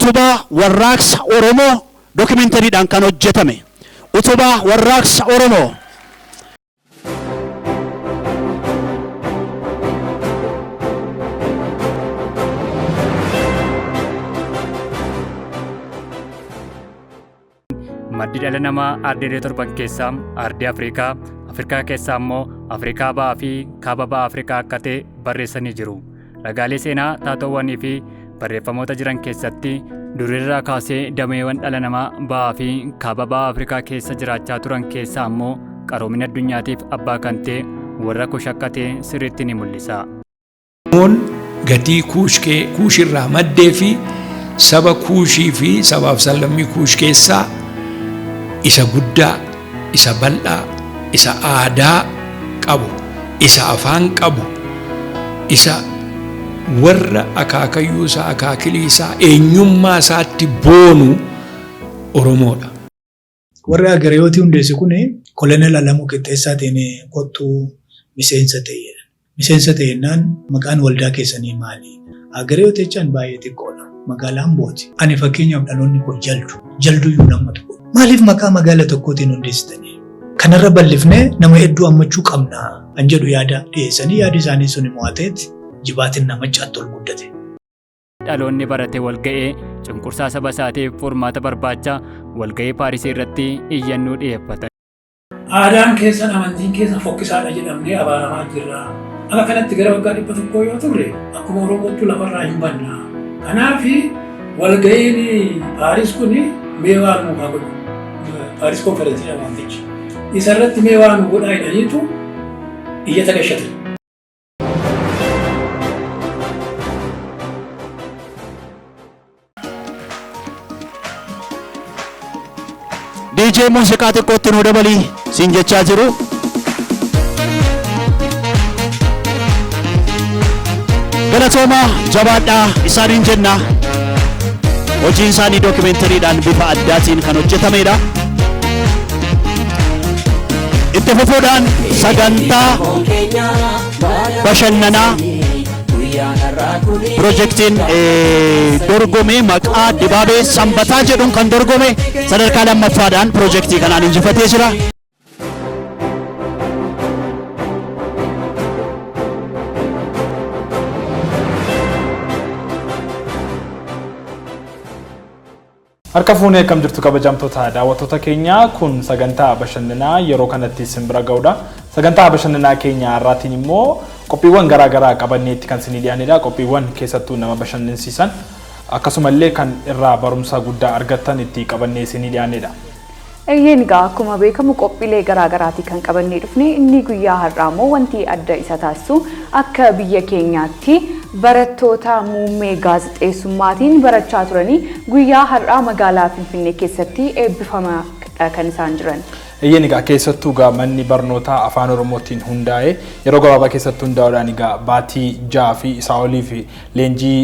Utubaa Warraaqsa Oromoo dokimentariidhaan kan hojjetame. Utubaa Warraaqsa Oromoo. Maddi dhala namaa ardiilee torban keessaa ardii Afrikaa, Afrikaa keessaa immoo Afrikaa Ba'aa fi Kaaba Ba'a Afrikaa akka ta'e barreessanii jiru. Ragaalee seenaa taatoowwanii fi barreeffamoota jiran keessatti durirraa kaasee dameewwan dhala namaa Ba'aa fi Kaaba Ba'a Afrikaa keessa jiraachaa turan keessaa immoo qaroomina addunyaatiif abbaa kan ta'e warra Kush akka ta'e sirriitti ni mul'isa. Oromoon gatii Kuush kee Kuush irraa maddee fi saba Kuushii fi sabaaf sablammii Kuush keessaa isa guddaa, isa bal'aa, isa aadaa qabu, isa afaan qabu, isa warra akaakayyuu isaa, akaakilii isaa, eenyummaa isaatti boonu Oromoodha. Warri Agareyootii hundeesse kun Koloneel Alamuu Qixxeessaatiin kottuu miseensa ta'i jedhan. Miseensa ta'e jennaan maqaan waldaa keessanii maali? Agareyoot jechaan baay'ee xiqqoodha. Magaalaa Ambooti. Ani fakkeenyaaf dhaloonni koo Jaldu. Jalduyyuu nama tokko. Maaliif maqaa magaala tokkootiin hundeessitanii? Kanarra bal'ifnee nama hedduu hammachuu qabna kan jedhu yaada dhiyeessanii yaadi isaanii sun mo'ateet jibaatiin namaccaatti ol guddate. Dhaloonni barate walga'ee cunqursaa saba isaatiif furmaata barbaacha walga'ii Paarisii irratti iyyannoo dhiyeeffatan. Aadaan keessan amantiin keessan fokkisaadha jedhamnee abaaramaa jirra. Akka kanatti gara waggaa 100 yoo turre akkuma Oromoottuu lafarraa hin banna. Kanaaf walga'iin Paaris kun mee waa nuu haa godhu. Paaris konferensiidha wantichi. Isarratti mee waa nuu godhaa jedhaniitu iyyata gashatan. DJ muuziqaa xiqqootti nuu dabalii siin jechaa jiru. Galatoomaa jabaadhaa isaaniin jenna. Hojiin isaanii dookimentariidhaan bifa addaatiin kan hojjetamedha. Itti fufuudhaan sagantaa bashannanaa pirojektiin dorgome maqaa dibaabee sanbataa jedhuun kan dorgome sadarkaa lammaffaadhaan pirojektii kanaan injifatee jira. Harka fuunee akkam jirtu kabajamtoota daawwattoota keenya kun sagantaa bashannanaa yeroo kanatti isin bira ga'udha. Sagantaa bashannanaa keenya har'aatiin immoo qophiiwwan garaa garaa qabanneetti kan isinii dhiyaanidha. Qophiiwwan keessattuu nama bashannansiisan akkasumallee kan irraa barumsa guddaa argattan itti qabannee isinii dhiyaanidha. Eeyyeen egaa akkuma beekamu qophiilee garaa garaatii kan qabannee dhufne inni guyyaa har'aa immoo wanti adda isa taasisu akka biyya keenyaatti barattoota muummee gaazexeessummaatiin barachaa turanii guyyaa har'aa magaalaa Finfinnee keessatti eebbifamaadha kan isaan jiran. Eeyyeen egaa keessattuu egaa manni barnootaa afaan Oromootiin hundaa'e yeroo gabaabaa keessatti hundaa'uudhaan egaa baatii 6 fi isaa oliif leenjii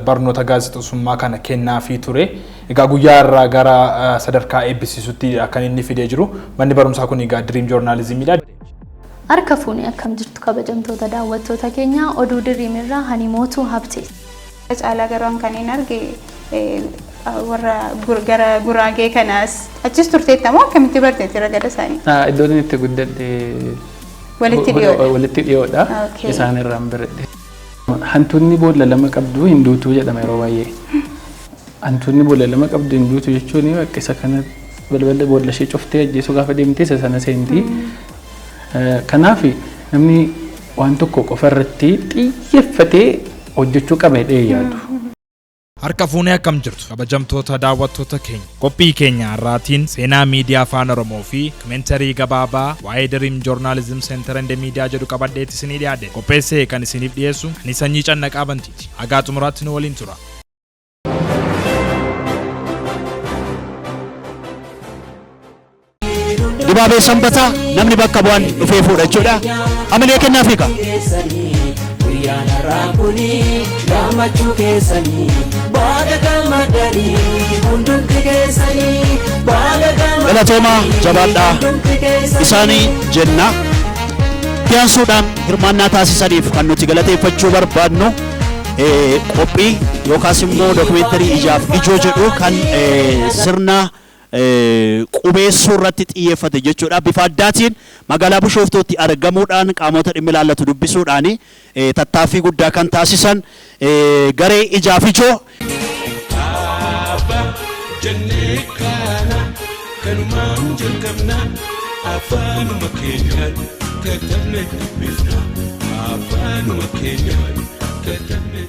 barnoota gaazexeessummaa kana kennaafii ture. Egaa guyyaa irraa gara sadarkaa eebbisiisutti kan inni fidee jiru. Manni barumsaa kun egaa Dream Journalism dha. Harka fuune akkam jirtu kabajamtoota daawwattoota keenya oduu Diriim irraa Hanimootuu Habtee. Caalaa garuu an kan hin arge warra gara Guraagee kanaas achis turteetta moo akkamitti barteetti ragada isaanii? Iddoon inni itti guddadhe Walitti dhiyoodha. Walitti dhiyoodha. Isaan irraan baradhe. Hantuunni boolla lama qabdu hin duutuu jedhama yeroo baay'ee. Hantuunni boolla lama qabdu hin duutu jechuun bakka isa kana balbala boolla ishee cuftee ajjeesuu gaafa deemte isa sana seenti. Kanaaf namni waan tokko qofa irratti xiyyeeffatee hojjechuu qaba jedhee yaadu. Harka fuunee akkam jirtu kabajamtoota daawwattoota keenya. Qophii keenya har'aatiin seenaa miidiyaa Afaan Oromoo fi komentarii gabaabaa waa'ee Dream Journalism Center and Media jedhu qabadheeti isinii dhiyaadhe. Qopheessee kan isiniif dhiyeessu ani Sanyii Cannaqaa Bantiiti. Hagaa xumuraatti nu waliin tura. Dibaabee Sanbataa namni bakka bu'an dhufee fuudha jechuudha. Hamilee kennaa fiiga. Guyyaan har'aa kuni gammachuu keessanii baga gammadanii hundumti keessanii baga gammadanii Galatoomaa jabaadhaa hundumti keessanii. isaanii jenna. Itti aansuudhaan hirmaannaa taasisaniif kan nuti galateeffachuu barbaadnu Qophii yookaas immoo dookumentarii Ijaaf Ijoo jedhu kan sirna qubeessuu irratti xiyyeeffate jechuudha. Bifa addaatiin magaalaa Bishooftuutti argamuudhaan qaamota dhimmi ilaallatu dubbisuudhaan tattaaffii guddaa kan taasisan garee Ijaaf Ijoo. Jennee kana kanumaan jalqabna, afaanuma keenyaan katabne dubbifna, afaanuma keenyaan katabne.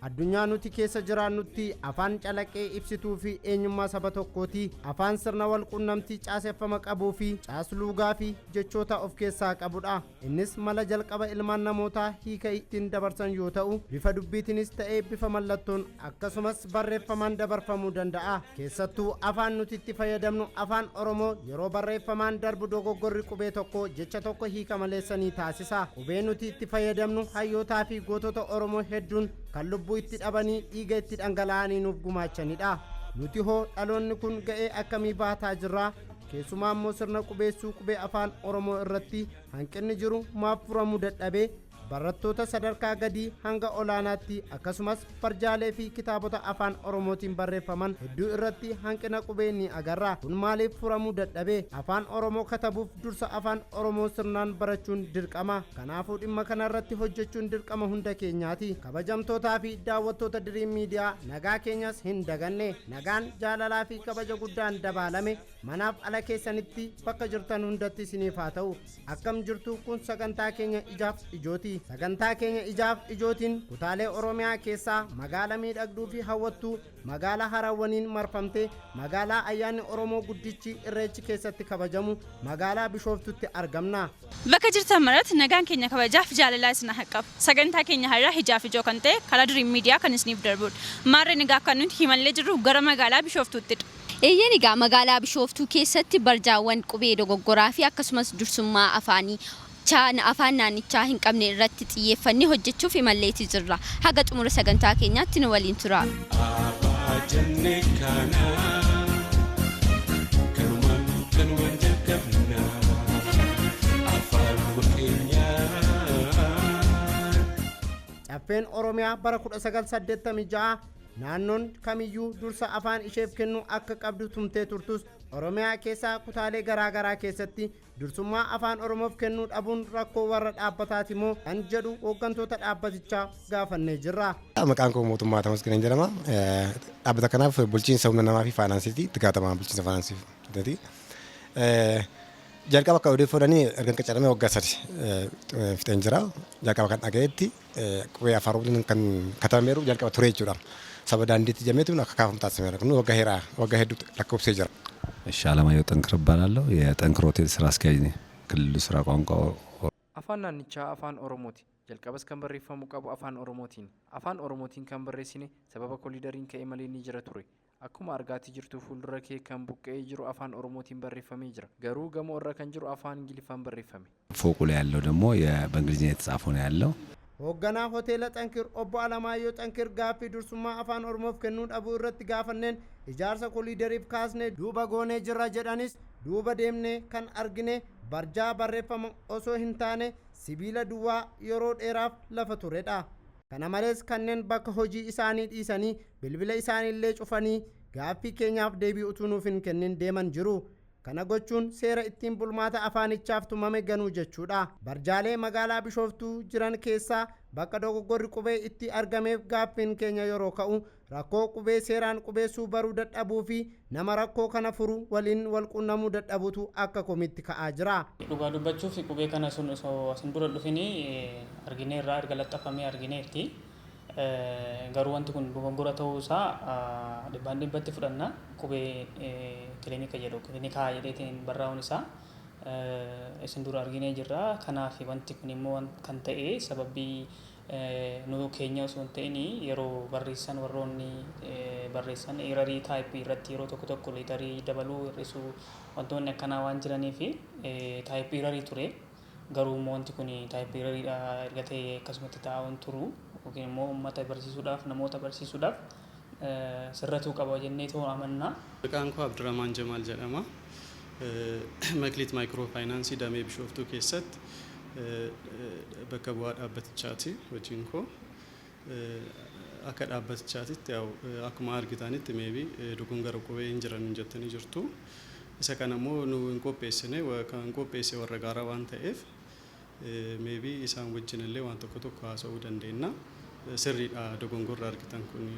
Addunyaa nuti keessa jiraannutti afaan calaqqee ibsituu fi eenyummaa saba tokkooti. Afaan sirna wal quunnamtii caaseffama qabuu fi caasluugaa fi jechoota of keessaa qabudha. Innis mala jalqaba ilmaan namootaa hiika ittiin dabarsan yoo ta'u, bifa dubbiitiinis ta'ee bifa mallattoon akkasumas barreeffamaan dabarfamuu danda'a. Keessattuu afaan nuti itti fayyadamnu, Afaan Oromoo, yeroo barreeffamaan darbu dogoggorri qubee tokko jecha tokko hiika maleessanii taasisa. Qubee nuti itti fayyadamnu hayyootaa fi gootota Oromoo hedduun kan lubbuu itti dhabanii, dhiiga itti dhangala'anii nuuf gumaachanidha. Nuti hoo, dhaloonni kun ga'ee akkamii baataa jirra? Keessumaa immoo sirna qubeessuu qubee Afaan Oromoo irratti hanqinni jiru maaf furamuu dadhabee? Barattoota sadarkaa gadii hanga olaanaatti, akkasumas barjaalee fi kitaabota Afaan Oromootiin barreeffaman hedduu irratti hanqina qubee ni agarra. Kun maaliif furamuu dadhabe? Afaan Oromoo katabuuf dursa Afaan Oromoo sirnaan barachuun dirqama. Kanaafuu dhimma kana irratti hojjechuun dirqama hunda keenyaati. Kabajamtootaa fi daawwattoota Diriim Miidiyaa, nagaa keenyas hin daganne. Nagaan jaalalaa fi kabaja guddaan dabaalame manaaf ala keessanitti bakka jirtan hundatti isiniif haa ta'u. Akkam jirtu? Kun sagantaa keenya Ijaaf Ijooti. Sagantaa keenya Ijaaf Ijootiin kutaalee Oromiyaa keessaa magaala miidhagduu fi hawwattuu, magaalaa harawwaniin marfamte, magaalaa ayyaanni Oromoo guddichi Irreechi keessatti kabajamu, magaalaa Bishooftutti argamna. Bakka jirtan maratti nagaan keenya kabajaaf jaalalaa isin haa qabu. Sagantaa keenya har'aa Ijaaf Ijoo kan ta'e karaa Diriim Miidiyaa kan isiniif darbudha. Maarreen egaa kan nuti himallee jirru gara magaalaa Bishooftuuttidha. Eeyyeen, egaa magaalaa Bishooftuu keessatti barjaawwan qubee dogoggoraa fi akkasumas dursummaa afaanii afaan naannichaa hin qabne irratti xiyyeeffannee hojjechuuf imalleeti jirra. Haga xumura sagantaa keenyaatti nu waliin tura. Abbaa jennee kana kanumaan kanumaan jalqabna, afaanuma keenyaan. Caffeen Oromiyaa bara 1986 naannoon kamiyyuu dursa afaan isheef kennuu akka qabdu tumtee turtus, Oromiyaa keessaa kutaalee garaagaraa keessatti dursummaa Afaan Oromoof kennuu dhabuun rakkoo warra dhaabbataati moo kan jedhu hooggantoota dhaabbatichaa gaafannee jirra. Maqaan koo Mootummaa Tamasgeen jedhama. Dhaabbata kanaaf bulchiinsa humna namaa fi faayinaansiiti. Itti gaafatamaa bulchiinsa faayinaansiiti. Jalqaba akka odeeffatanii erga qacaramee waggaa 3 fixeen jira. Jalqaba kan dhagayetti qubee Afaan Oromoo kan katabameeru jalqaba ture jechuudha. Saba daandiitti jameetu akka kaafamu taasifameera. Kun waggaa heeraa waggaa hedduu lakkoofsee jira. እሺ፣ አለማየሁ ጠንክር እባላለሁ። የጠንክር ሆቴል ስራ አስኪያጅ ነኝ። ክልሉ ስራ ቋንቋ Afaan naannichaa Afaan Oromooti. Jalqabas kan barreeffamuu qabu Afaan Oromootiin. Afaan Oromootiin kan barreessine sababa koliidariin ka'e malee ni jira ture. Akkuma argaatii jirtu fuuldura kee kan buqqa'ee jiru Afaan Oromootiin barreeffamee jira. Garuu gamoo irra kan jiru Afaan Ingiliffaan barreeffame. ፎቁ ላይ ያለው ደግሞ በእንግሊዝኛ የተጻፈው ነው ያለው። Hoogganaa hoteela Xankir obbo Alamaayyoo Xankir gaaffii dursummaa Afaan Oromoof kennuu dhabuu irratti gaafanneen, ijaarsa koliidariif kaasne duuba goonee jirra jedhanis, duuba deemnee kan argine barjaa barreeffama osoo hin taane sibiila duwwaa yeroo dheeraaf lafa turedha. Kana malees kanneen bakka hojii isaanii dhiisanii, bilbila isaaniillee cufanii, gaaffii keenyaaf deebii utuu nuuf hin kennin deeman jiru. Kana gochuun seera ittiin bulmaata afaanichaaf tumame ganuu jechuudha. Barjaalee magaalaa Bishooftuu jiran keessaa bakka dogoggorri qubee itti argameef gaaffiin keenya yeroo ka'u, rakkoo qubee seeraan qubeessuu baruu dadhabuu fi nama rakkoo kana furu waliin wal qunnamuu dadhabuutu akka komitti ka'aa jira. Dhugaa dubbachuuf qubee kana sun osoo asin dura dhufinii argineerraa, erga laxxafamee argineerti. Garuu wanti kun dogoggora ta'uu isaa dhibbaan dhibbatti fudhanna. Qubee kilinika jedhu kilinikaa jedheetiin barraa'uun isaa isin dura arginee jirra. Kanaaf wanti kun immoo kan ta'e sababii nu keenya osoo hin ta'in yeroo barreessan, warroonni barreessan errorii typeii irratti yeroo tokko tokko letterii dabaluu, hir'isuu, wantoonni akkanaa waan jiranii fi type errorii ture. Garuu immoo wanti kun type erroriidha erga ta'e akkasumatti taa'uun turu yookiin immoo uummata barsiisuudhaaf, namoota barsiisuudhaaf sirratuu qaba jennee ta'uu amanna. Maqaan koo Abdurrahmaan Jamaal jedhama. Makliit Maayikiroo Faayinaansii damee Bishooftuu keessatti bakka bu'aa dhaabbatichaati hojiin koo. Akka dhaabbatichaatitti akkuma argitanitti maybe dogongora qubee hin jiran jettanii jirtu. Isa kana immoo nu hin qopheessine, kan qopheesse warra gaaraa waan ta'eef maybe isaan wajjin illee waan tokko tokko haasa'uu dandeenya. Sirriidha dogongorra argitan kun.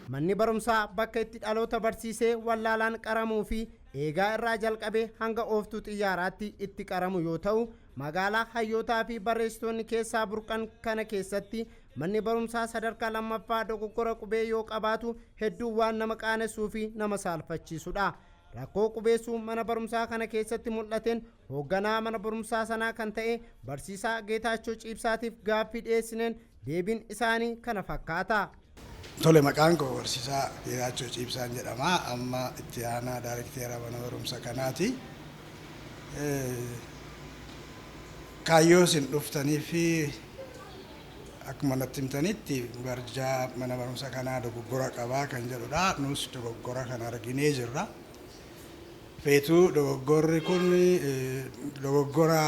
Manni barumsaa bakka itti dhaloota barsiisee wallaalaan qaramuu fi eegaa irraa jalqabee hanga ooftuu xiyyaaraatti itti qaramu yoo ta'u, magaalaa hayyootaa fi barreessitoonni keessaa burqan kana keessatti manni barumsaa sadarkaa lammaffaa dogoggora qubee yoo qabaatu hedduu waan nama qaanessuu fi nama saalfachiisudha. Rakkoo qubeessuu mana barumsaa kana keessatti mul'ateen hoogganaa mana barumsaa sanaa kan ta'e barsiisaa Geetaachoo Ciibsaatiif gaaffii dhiyeessineen deebiin isaanii kana fakkaata. Tole, maqaan koo barsiisaa Geetaachoo Ciibsaan jedhama. Amma itti aanaa daarekteera mana barumsa kanaati. Kaayyoo isin dhuftanii fi akkuma natti himtanitti barjaa mana barumsa kanaa dogoggora qabaa kan jedhudha. Nus dogoggora kana arginee jirra. Feetuu dogoggorri kun dogoggora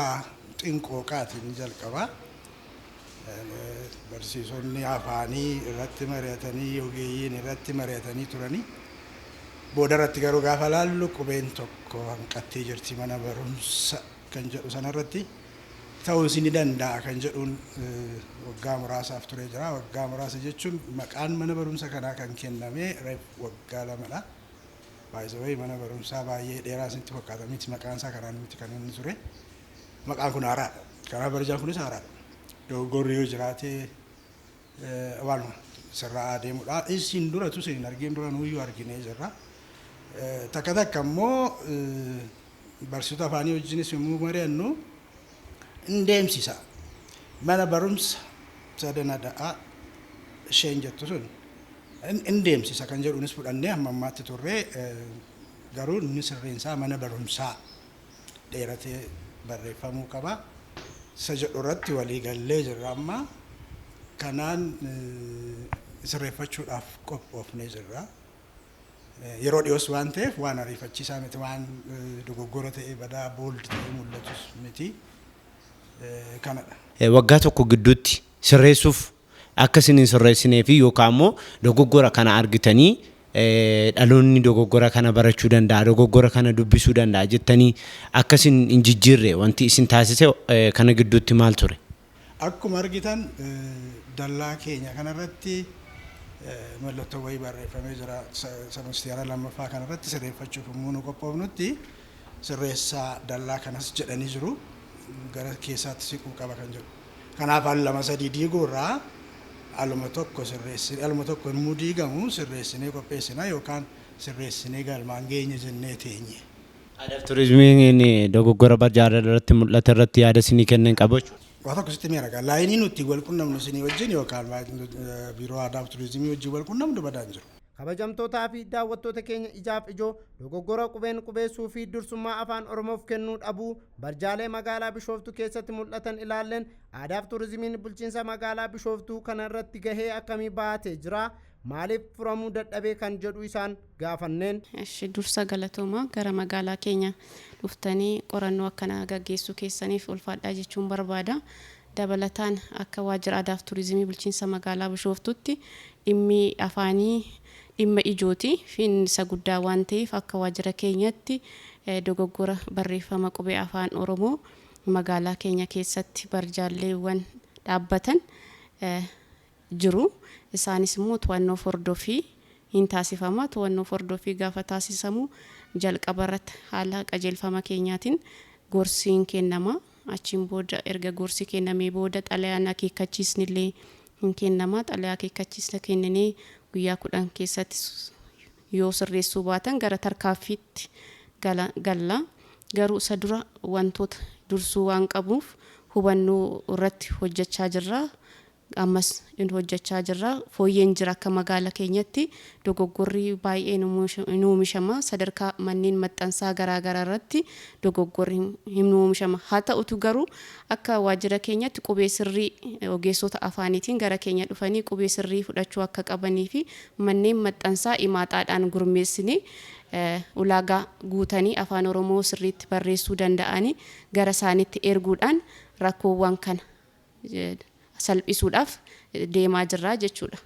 xinqooqaati ni jalqaba. Barsiisonni afaanii irratti mari'atanii, ogeeyyiin irratti mari'atanii turanii. Booda irratti garuu gaafa laallu qubeen tokko hanqattee jirti mana barumsa kan jedhu sanarratti ta'uus ni danda'a kan jedhuun waggaa muraasaaf turee jira. Waggaa muraasa jechuun maqaan mana barumsa kanaa kan kenname waggaa 2dha. Baay'ee mana barumsaa baay'ee dheeraa isinitti fakkaata miti, maqaan isaa kanaan miti kan inni ture. Maqaan kun haaraadha. Kanaaf barjaan kunis haaraadha. Dogoggorri yoo jiraate waanuma sirraa adeemudha. Isin duratu isin hin argin dura nuyyuu arginee jirra. Takka takka immoo barsiisota afaanii wajjinis yommuu mari'annu hin deemsisa. Mana barumsa sadana da'aa isheen jettu sun hin deemsisa kan jedhuunis fudhannee hamma ammaatti turree, garuu inni sirriinsaa mana barumsaa dheeratee barreeffamuu qaba. Isa jedhu irratti walii gallee jirra amma. Kanaan sirreeffachuudhaaf qophoofnee jirra. Yeroo dhiyoos waan ta'eef waan ariifachiisaa miti, waan dogoggora ta'ee badaa bold ta'ee mul'atus miti. Kanadha. Waggaa tokko gidduutti sirreessuuf akka isin hin sirreessinee fi yookaan immoo dogoggora kana argitanii dhaloonni dogoggora kana barachuu danda'a, dogoggora kana dubbisuu danda'a jettanii akka isin hin jijjiirre wanti isin taasise kana gidduutti maal ture? Akkuma argitan dallaa keenya kanarratti mallattoo wayii barreeffamee jira. Semisteera lammaffaa kanarratti sirreeffachuuf immoo nu qophoofnutti sirreessaa dallaa kanas jedhanii jiru. Gara keessaatti siquu qaba kan jedhu. Kanaaf al lama sadii diiguurraa aluma tokko sirreessinee, aluma tokko yommuu diigamu sirreessinee qopheessina yookaan sirreessinee galmaan geenya jennee teenye. Aadaaf turizimiin dogoggora barjaa irratti mul'ate irratti yaada isinii kennan qabu jechuudha. Waa tokko sitti meera gaa laayinii nuti wal qunnamnu isinii wajjin yookaan biiroo aadaaf turizimii wajjin wal qunnamnu badaan jiru. Kabajamtootaa fi daawwattoota keenya, ijaaf ijoo dogoggora qubeen qubeessuu fi dursummaa afaan Oromoof kennuu dhabuu barjaalee magaalaa Bishooftuu keessatti mul'atan ilaalleen aadaaf turizimiin bulchiinsa magaalaa Bishooftuu kana irratti gahee akkamii baatee jira, maaliif furamuu dadhabee kan jedhu isaan gaafanneen. Eshi, dursa galatooma, gara magaalaa keenya dhuftanii qorannoo akkanaa gaggeessuu keessaniif ulfaadhaa jechuun barbaada. Dabalataan akka Waajjira Aadaaf Turizimii Bulchiinsa Magaalaa Bishooftuutti dhimmi afaanii dhimma ijooti fi isa guddaa waan ta'eef akka waajjira keenyatti dogoggora barreeffama qubee Afaan Oromoo magaalaa keenya keessatti barjaalleewwan dhaabbatan jiru. Isaanis immoo to'annoo hordoffii hin taasifama. To'annoo hordoffii gaafa taasisamu jalqaba irratti haala qajeelfama keenyaatiin gorsi hin kennama. Achiin booda erga gorsi kennamee booda xalayaan akeekkachiisni illee hin kennama. Xalayaa akeekkachiisna kenninee guyyaa 10 keessatti yoo sirreessuu baatan gara tarkaanfiitti galla. Garuu isa dura wantoota dursuu waan qabuuf hubannoo irratti hojjechaa jirra. Ammas in hojjechaa jirra. Fooyyeen jira, akka magaala keenyatti dogoggorri baay'een hin oomishama. Sadarkaa manneen maxxansaa garaa garaa irratti dogoggorri hin oomishama. Haa ta'utu garuu akka waajjira keenyatti qubee sirrii ogeessota afaaniitiin gara keenya dhufanii qubee sirrii fudhachuu akka qabanii fi manneen maxxansaa imaaxaadhaan gurmeessinee ulaagaa guutanii Afaan Oromoo sirriitti barreessuu danda'anii gara isaaniitti erguudhaan rakkoowwan kana Salphisuudhaaf deemaa jirra jechuudha.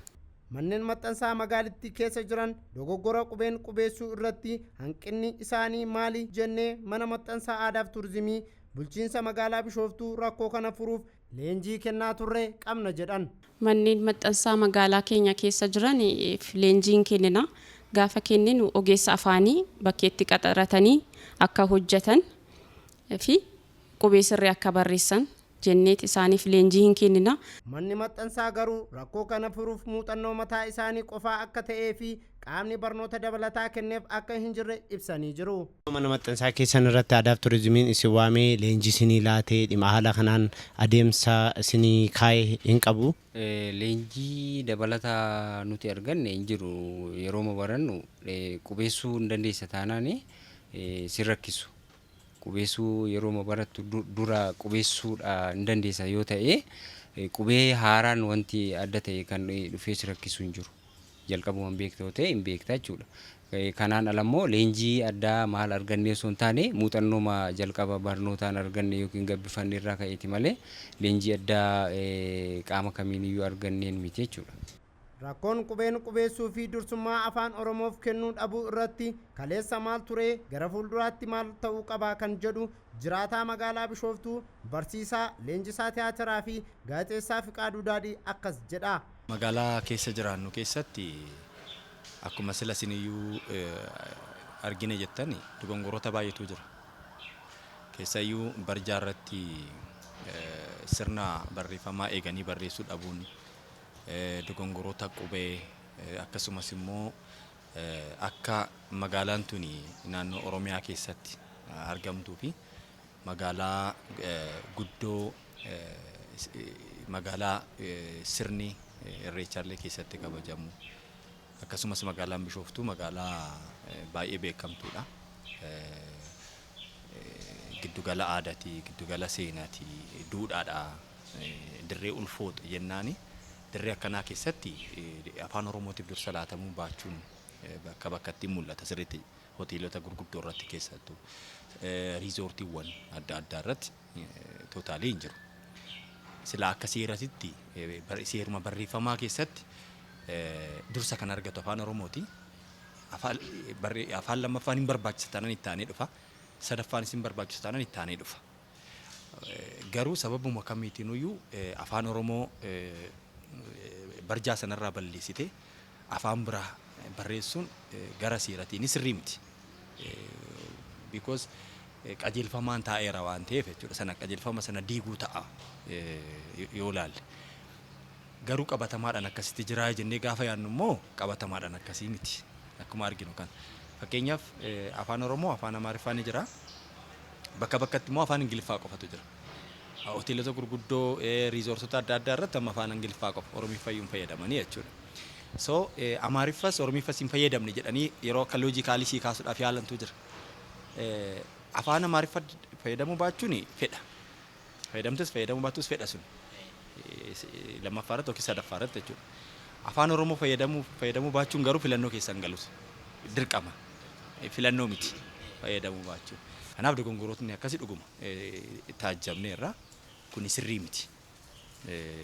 Manneen maxxansaa magaalittii keessa jiran dogoggora qubeen qubeessuu irratti hanqinni isaanii maali jennee mana maxxansaa aadaaf turizimii bulchiinsa magaalaa Bishooftuu rakkoo kana furuuf leenjii kennaa turre qabna jedhan. Manneen maxxansaa magaalaa keenya keessa jiran leenjiin kennina. Gaafa kenninu ogeessa afaanii bakkeetti qaxaratanii akka hojjetan fi qubee sirrii akka barreessan jenneet isaaniif leenjii hin kennina. Manni maxxansaa garuu rakkoo kana furuuf muuxannoo mataa isaanii qofaa akka ta'ee fi qaamni barnoota dabalataa kenneef akka hin jirre ibsanii jiru. Mana maxxansaa keessan irratti aadaaf turizimiin isin waamee leenjii isinii laatee dhimma haala kanaan adeemsa isinii kaa'e hin qabu. Leenjii dabalataa nuti arganne hin jiru. Yeroo barannu qubeessuu hin dandeessa taanaan si rakkisu. Qubeessuu yeroo barattu dura qubeessuudha hin dandeessa yoo ta'e, qubee haaraan wanti adda ta'e kan dhufee si rakkisu hin jiru. Jalqabuma beekta yoo ta'e hin beekta jechuudha. Kanaan ala immoo leenjii addaa maal argannee osoo hin taane, muuxannooma jalqaba barnootaan arganne yookiin gabbifanne irraa ka'eeti malee leenjii addaa qaama kamiiniyyuu arganneen miti jechuudha. Rakkoon qubeen qubeessuu fi dursummaa afaan Oromoof kennuu dhabuu irratti kaleessa maal ture, gara fuulduraatti maal ta'uu qaba kan jedhu jiraataa magaalaa Bishooftuu, barsiisaa, leenjisaa tiyaatiraa fi gaazexeessaa Fiqaaduu Daadhii akkas jedha. Magaalaa keessa jiraannu keessatti akkuma sila isiniyyuu argine jettani dogongoroota baay'eetu jira. Keessayyuu barjaa irratti sirna barreeffamaa eeganii barreessuu dhabuun, dogongoroota qubee, akkasumas immoo akka magaalaan tuni naannoo Oromiyaa keessatti argamtuu fi magaalaa guddoo, magaalaa sirni irreechaallee keessatti kabajamu, akkasumas magaalaan Bishooftuu magaalaa baay'ee beekamtuudha. Giddugala aadaati, giddugala seenaati, duudhaadha, dirree ulfoota jennaani. Dirree akkanaa keessatti afaan Oromootiif dursa laatamuu baachuun bakka bakkatti mul'ata sirriitti, hoteelota gurguddoo irratti, keessattuu riizoortiiwwan adda addaa irratti totally hin jiru. Sila akka seeratitti seeruma barreeffamaa keessatti dursa kan argatu afaan Oromooti. Afaan lammaffaan hin barbaachisa taanaan itti aanee dhufa. Sadaffaanis hin barbaachisa taanaan itti aanee dhufa. Garuu sababuma kamiitiinuyyuu afaan Oromoo barjaa sanarraa balleessite afaan biraa barreessuun gara seeratiin sirrii miti. Because qajeelfamaan taa'eera waan ta'eef jechuudha. Sana qajeelfama sana diiguu ta'a yoo laalle. Garuu qabatamaadhaan akkasitti jiraa jennee gaafa yaadnu immoo qabatamaadhaan akkasii miti. Akkuma arginu kan. Fakkeenyaaf, afaan Oromoo, afaan Amaariffaa ni jira. Bakka bakkatti immoo afaan Ingiliffaa qofatu jira. Hoteelota gurguddoo, riizoortota adda addaa irratti amma afaan Ingiliffaa qofa, Oromiffayyuu hin fayyadamanii jechuudha. So Amaariffas Oromiffas hin fayyadamne jedhanii yeroo akka logically sii kaasuudhaaf yaalantu jira. Afaan Amaariffaa fayyadamuu baachuun fedha. Fayyadamtes fayyadamuu baattus fedha sun. Lammaffaa irratti yookiin sadaffaa irratti jechuudha. Afaan Oromoo fayyadamuu baachuun garuu filannoo keessa hin galus. Dirqama. Filannoo miti fayyadamuu baachuun. Kanaaf dogongorootni akkasii dhuguma taajjabneerra, kuni sirrii miti.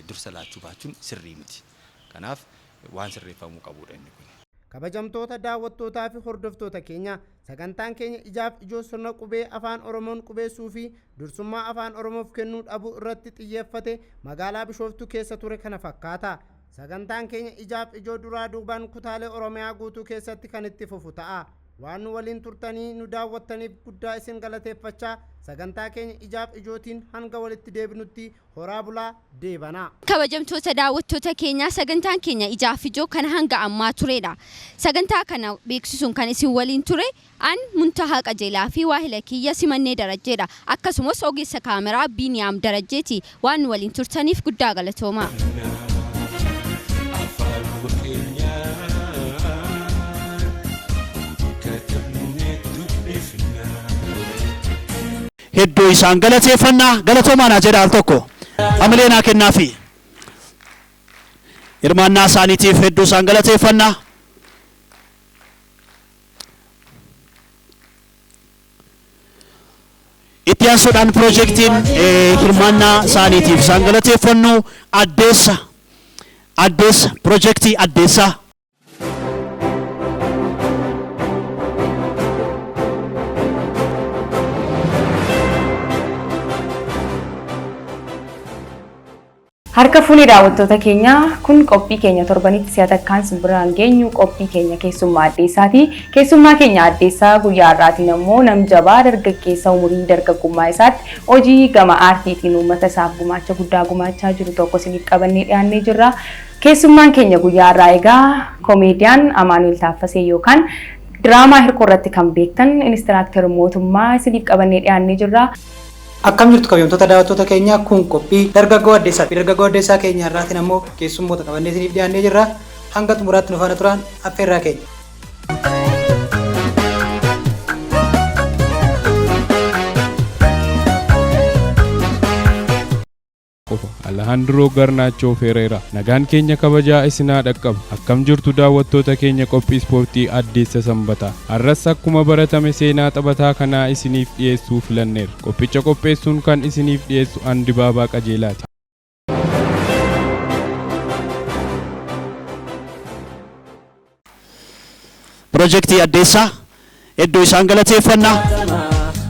Dursa laachuu baachuun sirrii miti. Kanaaf waan sirreeffamuu qabudha inni kun. Kabajamtoota daawwattootaa fi hordoftoota keenya, sagantaan keenya ijaaf ijoo sirna qubee afaan Oromoon qubeessuu fi dursummaa afaan Oromoof kennuu dhabuu irratti xiyyeeffate magaalaa Bishooftuu keessa ture kana fakkaata. Sagantaan keenya ijaaf ijoo duraa duubaan kutaalee Oromiyaa guutuu keessatti kan itti fufu ta'a. Waan nu waliin turtanii nu daawwattaniif guddaa isin galateeffachaa, sagantaa keenya ijaaf ijootiin hanga walitti deebinutti horaa bulaa, deebanaa. Kabajamtoota daawwattoota keenyaa, sagantaan keenya ijaaf ijoo kan hanga ammaa turedha. Sagantaa kana beeksisuun kan isin waliin ture an Muntahaa Qajeelaa fi waahila kiyya Simannee Darajjeedha. Akkasumas ogeessa kaameraa Biiniyaam Darajjeeti. Waan nu waliin turtaniif guddaa galatoomaa. Afaanuma keenyaan katabnee dubbifna. Hedduu isaan galateeffannaa, galatoomaa naa jedha al tokko. Amalee naa kennaafi. Hirmaannaa isaaniitiif hedduu isaan galateeffannaa. Itti Itti aansuudhaan piroojeektiin hirmaannaa isaaniitiif isaan galateeffannu Addeessa. Addeessa piroojeektii Addeessaa. Harka fuunee daawwattoota keenyaa, kun qophii keenya torbanitti si'a takkaan simbiraan geenyu, qophii keenya keessummaa addeessaati. Keessummaa keenya addeessaa guyyaa har'aatiin ammoo nam jabaa dargaggeessa umurii dargaggummaa isaatti hojii gama aartiitiin uummata isaaf gumaacha guddaa gumaachaa jiru tokko isiniif qabannee dhiyaannee jirra. Keessummaan keenya guyyaa har'aa egaa koomeediyaan Amaanuel Taaffasee yookaan diraamaa Hirkoo irratti kan beektan inistiraaktar Mootummaa isiniif qabannee dhiyaannee jirra. Akkam jirtu kabajamtoota daawwattoota keenyaa? Kun qophii dargaggoo addeessaa fi dargaggoo addeessaa keenya har'aatiin ammoo keessummoota qabannee isiniif dhiyaannee jirra. Hanga xumuraatti nu faana turan affeerraa keenya. Qofa Alejandro Garnaachoo Fereera. Nagaan keenya kabajaa isinaa dhaqqabu. Akkam jirtu daawwattoota keenya? Qophii ispoortii addeessa sanbataa har'as akkuma baratame seenaa taphataa kanaa isiniif dhiyeessuu filanneerra. Qophicha qopheessuun kan isiniif dhiyeessu Andibaabaa Qajeelaati. Piroojeektii Addeessaa, hedduu isaan galateeffanna.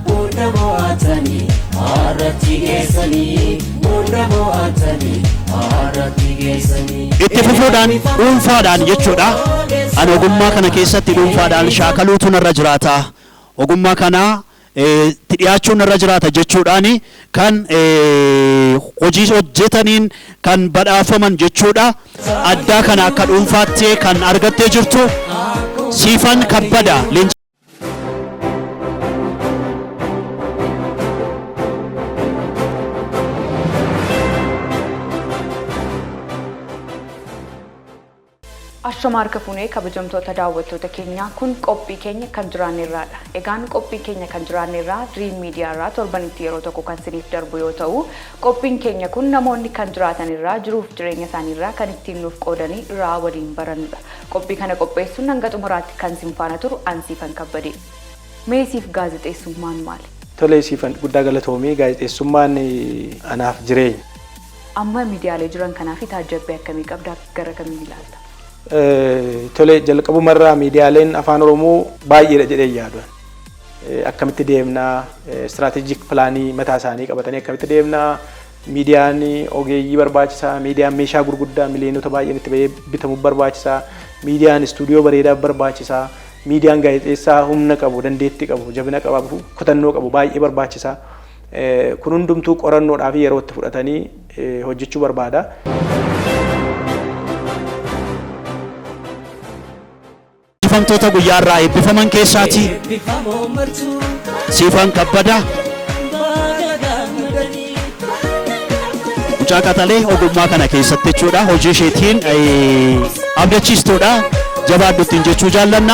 Hunda mo'atanii har'atti geessanii, hunda mo'atanii har'atti geessanii. Itti fufuudhaan dhuunfaadhaan jechuudha. Ani ogummaa kana keessatti dhuunfaadhaan shaakaluutu narra jiraata. Ogummaa kana itti dhiyaachuun narra jiraata jechuudhaani kan hojii hojjetaniin kan badhaafaman jechuudha. Addaa kana akka dhuunfaatti kan argattee jirtu Siifan Kabbada. Leenji Ashama, harka fuunee kabajamtoota daawwattoota keenyaa, kun qophii keenya kan jiraannerraadha. Egaan qophii keenya kan jiraannerraa Dream Media irraa torbanitti yeroo tokko kan isiniif darbu yoo ta'u, qophiin keenya kun namoonni kan jiraatanirraa jiruuf jireenya isaaniirraa kan ittiin nuuf qoodanii irraa waliin barannudha. Qophii kana qopheessuun hanga xumuraatti kan isin faana turu Ansiifan Kabbadee. Mee siif gaazexeessummaan maali? Tolee Siifan, guddaa galatoomii. Gaazexeessummaan anaaf jireenya. Amma miidiyaalee jiran kanaa fi taajjabbii akkamii qabda, gara kamiin ilaalta? Tole, jalqabumarraa miidiyaaleen afaan Oromoo baay'eedha jedhee yaadu. Akkamitti deemnaa, strategic planii mataa isaanii qabatanii akkamitti deemnaa, miidiyaan ogeeyyii barbaachisaa, miidiyaan meeshaa gurguddaa miliyoonota baay'een itti bahee bitamuu barbaachisaa, miidiyaan istuudiyoo bareedaa barbaachisaa, miidiyaan gaazexeessaa humna qabu, dandeettii qabu, jabina qabu, kutannoo qabu baay'ee barbaachisaa. Kun hundumtuu qorannoodhaaf yeroo itti fudhatanii hojjechuu barbaada. Eebbifamtoota guyyaa irraa eebbifaman keessaati. Eebbifamoo martuu Siifan Kabbadaa baga gammadanii. Mucaa qaxalee ogummaa kana keessatti jechuudha. Hojii isheetiin abdachiistuudha. Jabaadhu ittiin jechuu jaallanna.